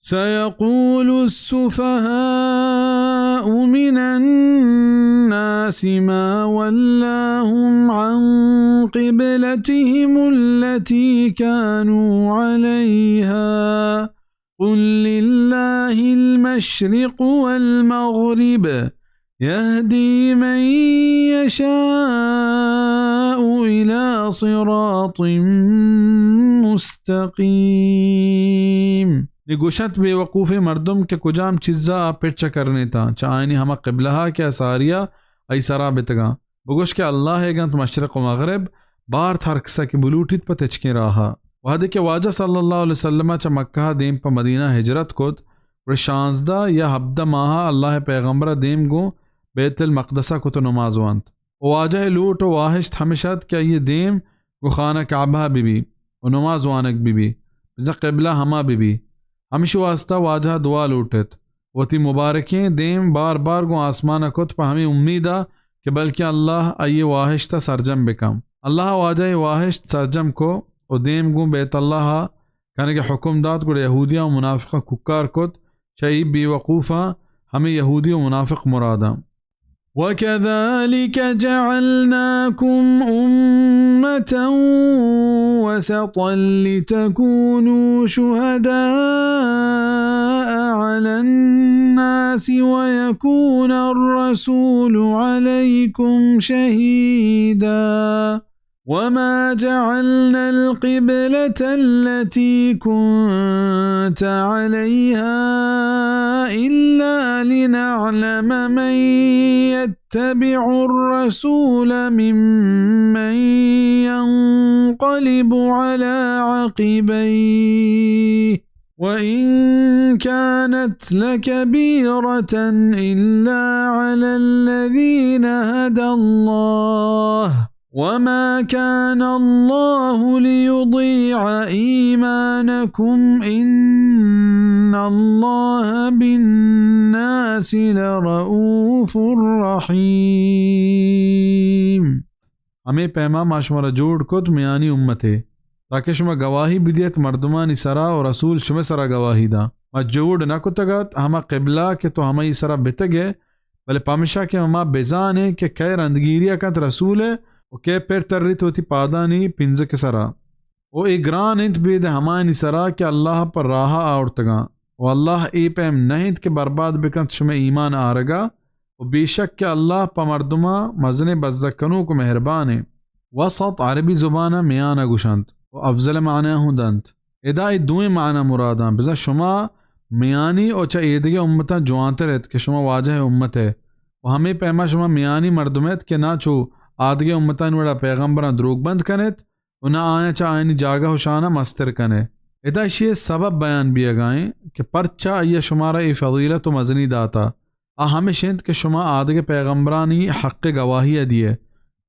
سيقول السفهاء من الناس ما ولاهم عن قبلتهم التي كانوا عليها قل لله المشرق والمغرب يهدي من يشاء إلى صراط مستقيم. نی گوشنت بے وقوفیں مردم کہ کجام چیزا آ پچ کرنیتاں، چہ آیانی ہما قبلہ ءَ کہ آ ساریا آئی سرا بتگاں. بگوش کہ اللہ ئیگ انت مشرق و مغرب، بارت ہر کسا کہ بلوٹیت پہ تچکیں راہا. وہدے کہ واجہ صلی اللہ علیہ وسلم چہ مکہ دیم پہ مدینہ ہجرت کت، گڑا شانزدہ یا ہبدہ ماہا اللہ پیغمبر دیم گوں بیت المقدس کت و نماز وانت. و واجہ لوٹ و واہشت ہمش ات کہ آئی دیم گوں خانہ کعبہ بہ بی و نماز وانگ بہ بی، بزاں قبلہ ہما بہ بی. ہمشی واسطہ واجہ دعا لوٹت. وتی مبارکیں دیم بار بار گوں آسمان ءَ کت پہ ہمے امید ءَ کہ بلکیں اللہ آئی ءِ واہشت ءَ سرجم بہ کن. اللہ ءَ واجہ ءِ واہشت سرجم کو و دیم گوں بیت اللہ ءَ کنگ ءِ حکم دات، گڑا یہودیاں و منافقاں کوکار کت. چہ اے بے وقوفاں ہمے یہودی و منافق مراداں. وكذلك جعلناكم أمة وسطا لتكونوا شهداء على الناس ويكون الرسول عليكم شهيدا. وما جعلنا القبلة التي كنت عليها إلا لنعلم من يتبع الرسول ممن ينقلب على عقبيه وإن كانت لكبيرة إلا على الذين هدى الله وما كان الله ليضيع إيمانكم إن الله بالناس لرءوف رحيم. ہمے پیما ما شمارا جوڑ کت میانی امتے، تاکہ شما گواہی بدیت مردمانی سرا و رسول شمے سرا گواہی داں. ما جوڑ نہ کتگ ات ہما قبلہ کہ تو ہمائی سرا بتگ ئے، بلے پمشا کہ ما بزانیں کہ کئے رندگیری ءَ کنت رسول ءِ و کئے پر تریت وتی پادانی پنزک ءِ سرا. و اے گران انت بید ہمایانی سرا کہ اللہ پہ راہ ءَ آورتگاں. و اللہ اے پیم نہ انت کہ برباد بکنت شمئے ایمان آرگا. و بے شک کہ اللہ پہ مردماں مزنیں بزگ کنوک و مہربان انت. وسط عربی زبان ءَ میان ءَ گوشنت و افضل معنی ہوں دنت. ادا اے دوئیں معنی مراداں، بزاں شما میانی و چہ ایدگہ امتاں جوانتر ات کہ شما واجہ ءِ امت ءِ، و ہمے پیما شما میانی مردم ات کہ نہ چو آدگہ امتانی وڑا پیغمبراں دروگ بند کن ات و نہ آیاں چہ آیانی جاگہ و شان ءَ مستر کن ات. ادا اشی ءِ سبب بیان بیگا انت کہ پرچا آئی ءَ شمارا اے فضیلت و مزنی داتا. آ ہمش انت کہ شما آدگہ پیغمبرانی حق ءِ گواہی ءَ دیئے.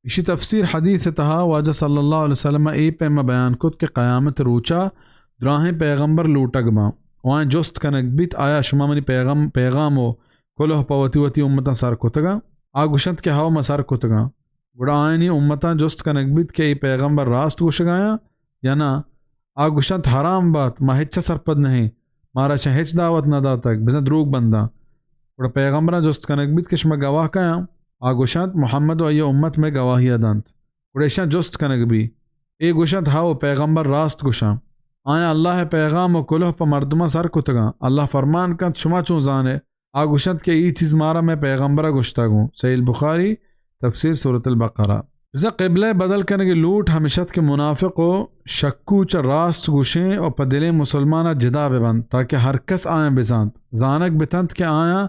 ایشی تفسیر حدیث ءِ تہا واجہ صلی اللہ علیہ وسلم ءَ اے پیم ءَ بیان کت کہ قیامت ءِ روچا دراہیں پیغمبر لوٹگ باں و آیاں جست کنگ بیت، آیا شما منی پیغم-، پیغام و کلوہ پہ وتی وتی امتاں سر کتگاں؟ آ گوشنت کہ ہئو، ما سر کتگاں. گڑا آیانی امتاں جست کنگ بیت کہ اے پیغمبر راست گوشگایاں یا نہ؟ آ گوشنت، حرام بات، ما ہچ ءَ سرپد نہ ایں، مارا اشاں ہچ دعوت نہ داتگ، بزاں دروگ بنداں. گڑا پیغمبراں جست کنگ بیت کہ شما گواہ کئیاں؟ آ گوشنت، محمد و آئی ءِ امت مئے گواہی ءَ دنت. گڑا اشاں جست کنگ بیت. اے گوشنت، ہئو، پیغمبر راست گوشاں. آیاں اللہ ءِ پیغام و کلوہ پہ مردماں سر کتگاں. اللہ فرمان کنت، شما چون زان ئے؟ آ گوشنت کہ اے چیز مارا مئے پیغمبر ءَ گوشتگ اوں. صحیح البخاری، تفسیر سورۃ البقرہ. بزاں قبلہ ءِ بدل کنگ ءِ لوٹ ہمش ات کہ منافق و شکو چہ راست گوشیں و پہ دلیں مسلمان ءَ جدا بہ بنت، تاکہ ہر کس آیاں بزانت، زانگ بہ تنت کہ آیاں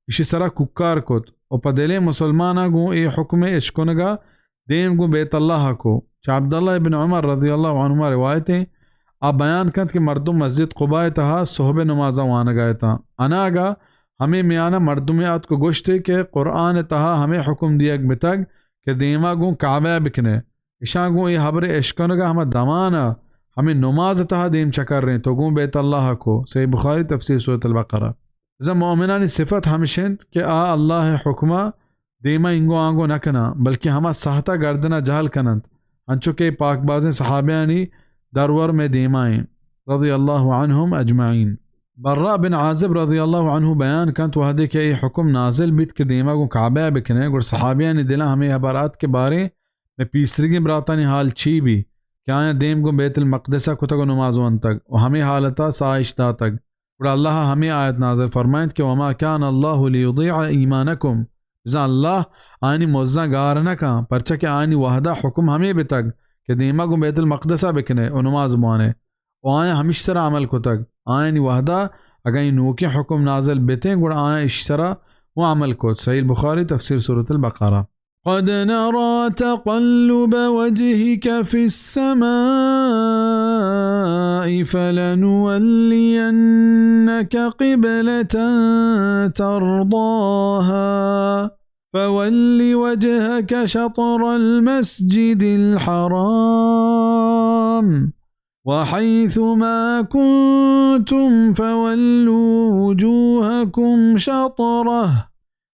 ایشی سرا کوکار کت و پہ دلیں مسلماناں گوں اے حکم ءِ اشکنگ ءَ دیم گوں بیت اللہ ءَ کو. چہ عبداللہ ابن عمر رضی اللہ عنہما روایت ایں، آ بیان کنت کہ مردم مسجد قباء ءِ تہا صحب ءِ نمازا وانگا اتاں. اناگہ ہمے میانہ مردمے آتک و گوشتے کہ قرآن ءِ تہا ہمے حکم دیگ بتگ کہ دیما گوں کعبہ ءَ بکنے. اشاں گوں اے ہبر ءِ اشکنگ ءَ ہما دمان ءَ ہمے نماز ءِ تہا دیم چکرینت و گوں بیت اللہ ءَ کو. صحیح بخاری، تفسیر سورۃ البقرہ. بزاں مؤمنانی صفت ہمش انت کہ آ اللہ ءِ حکم ءَ دیما اینگو آنگو نہ کناں، بلکیں ہما ساہتا گردنا جہل کننت، انچو کہ پاک بازیں صحابیانی درور مئے دیما ایں، رضی اللہ عنہم اجمعین. براء بن عازب رضی اللہ عنہ بیان کنت، وہدے کہ اے حکم نازل بیت کہ دیما گوں کعبہ ءَ بکنے، گڑا صحابیانی دلاں ہمے ہبر ات کہ باریں مئے پیسریگیں براتانی حال چی بی کہ آیاں دیم گوں بیت المقدس ءَ کتگ و نماز ونتگ و ہمے حالت ءَ ساہ اش داتگ۔ گڑا اللہ ءَ ہمے آیت نازل فرمائینت کہ وما كان الله ليضيع إيمانكم، بزاں اللہ آیانی مزاں گار نہ کن، پرچا کہ آیانی وہدا حکم ہمے بتگ کہ دیما گوں بیت المقدس ءَ بکنے و نماز بوانے۔ و آیاں ہمیش سرا عمل کتگ۔ آیانی وہدا اگاں اے نوکیں حکم نازل بتیں، گڑا آیاں اش سرا و عمل کت۔ صحیح البخاری، تفسیر سورۃ البقرہ۔ قد نرى تقلب وجهك في السماء فلنولينك قبلة ترضاها فول وجهك شطر المسجد الحرام وحيث ما كنتم فولوا وجوهكم شطره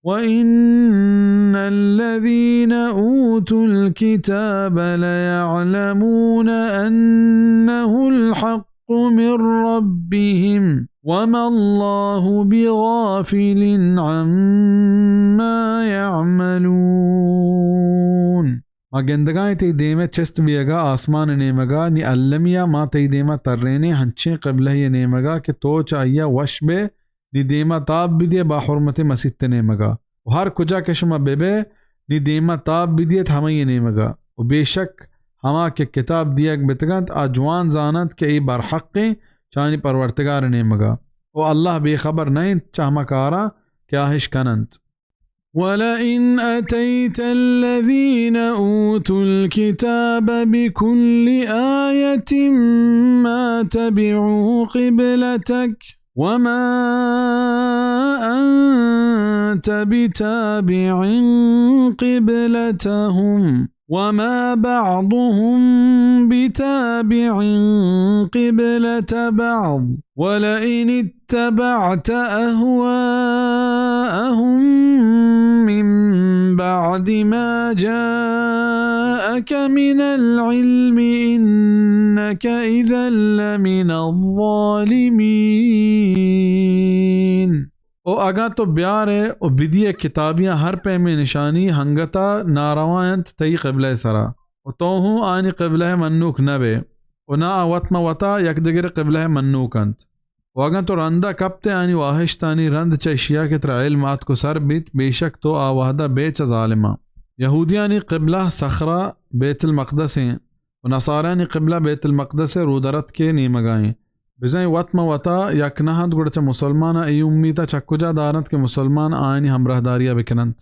وإن الذين أوتوا الكتاب ليعلمون أنه الحق من ربهم وما الله بغافل عما يعملون۔ ما گندگائیں تئی دیم ءَ چست بیئگا آسمان ءِ نیمگا، نی المی ءَ ما تئی دیما ترینیں ہنچیں قبلہ ءِ نیمگا کہ تو چہ آئی ءَ وش بئے، نی دیما تاب بدئے با حرمتیں مسیت ءِ نیمگا۔ و ہر کجا کہ شما ببئے، نی دیما تاب بدئیت ہمائی ءِ نیمگا۔ و بے شک ہما کہ کتاب دیگ بتگنت، آ جوان زاننت کہ اے برحقیں چہ آیانی پرورتگار ءِ نیمگا۔ و اللہ بے خبر نہ انت چہ ہما کاراں کہ آ اش کننت۔ ولئن أتيت الذين أوتوا الكتاب بكل آية ما تبعوا قبلتك وما أنت بتابع قبلتهم وما بعضهم بتابع قبلة بعض ولئن اتبعت أهواءهم من بعد ما جاءك من العلم إنك إذا لمن الظالمين۔ و اگاں تو بیارئے و بدیئے کتابیاں ہر پیمیں نشانی، ہنگتا ناروا انت تئی قبلہ ءِ سرا، و تو ہوں آیانی قبلہ ءِ منوک نہ بئے، و نہ آ وت ماں وتا یک دگرے قبلہ ءِ منوک انت۔ و اگاں تو رندا کپتئے آیانی واہشتانی رند چہ اشیا کہ ترا علم آتک و سر بیت، بے شک تو آ وہدا بئے چہ ظالماں۔ یہودیانی قبلہ صخرہ بیت المقدس ایں، و نصاریانی قبلہ بیت المقدس ءِ رودرتک ءِ نیمگا ایں۔ بزاں اے وت ماں وتا یک نہ انت، گڑا چہ مسلماناں اے امیتا چہ کجا دارنت کہ مسلمان آیانی ہمراہداریا بکننت؟